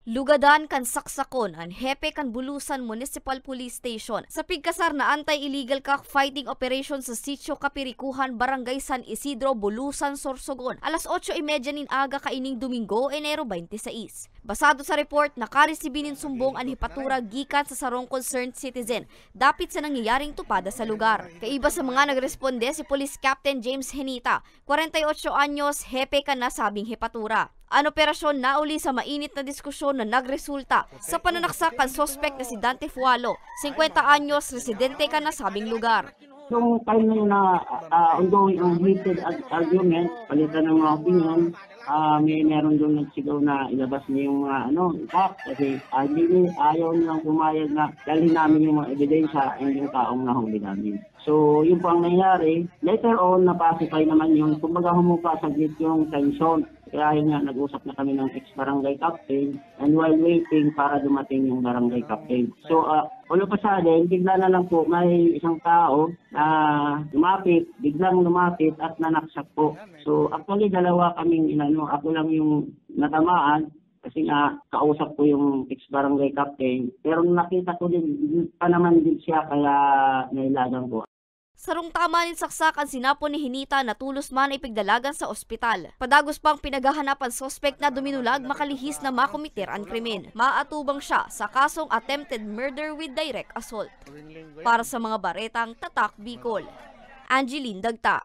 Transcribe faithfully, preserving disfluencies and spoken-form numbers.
Lugadan kan saksakon an hepe kan Bulusan Municipal Police Station sa pigkasar na anti-illegal cockfighting operation sa Sitio Kapirikuhan, Barangay San Isidro, Bulusan, Sorsogon, alas otso y media nin aga kaining Domingo, Enero twenty-six. Basado sa report, nakaresibi nin sumbong an hepatura gikan sa sarong concerned citizen dapit sa nangyayaring tupada sa lugar. Kaiba sa mga nagresponde si Police Captain James Henita, kwarenta y otso anyos, hepe kan nasabing hepatura. An operasyon nauli sa mainit na diskusyon na nagresulta sa pananaksak kan suspek na si Dante Fualo, singkwenta anyos, residente kan nasabing lugar. Yung time na yun na ah, ongoing ang heated ag- argument, palitan ng mga opinion, ah, may meron doon nagsigaw na ilabas niyo yung mga ano, itak, kasi ah, hindi niyo, ayaw nilang pumayag na dalhin namin yung mga ebidensya and yung taong nahuli namin. So, yun po ang nangyari. Later on, na-pacify naman yun. Kumbaga, humupa saglit yung tension. Kaya yun nga, nag-usap na kami ng ex-barangay captain. And while waiting para dumating yung barangay captain. So, uh, all of a sudden, bigla na lang po may isang tao na lumapit, biglang lumapit at nanaksak po. So, actually, dalawa kaming inano. Ako lang yung natamaan kasi nga kausap ko yung ex-barangay captain. Pero nakita ko din pa naman din siya kaya nailagan ko. Sarong tama nin saksak an sinapon ni Hinita na tolos man na ipigdalagan sa ospital. Padagos pang pinaghahanap an suspek na duminulag makalihis na makomiter an krimen. Maatubang siya sa kasong attempted murder with direct assault. Para sa mga baretang Tatak Bicol, Angeline Dagta.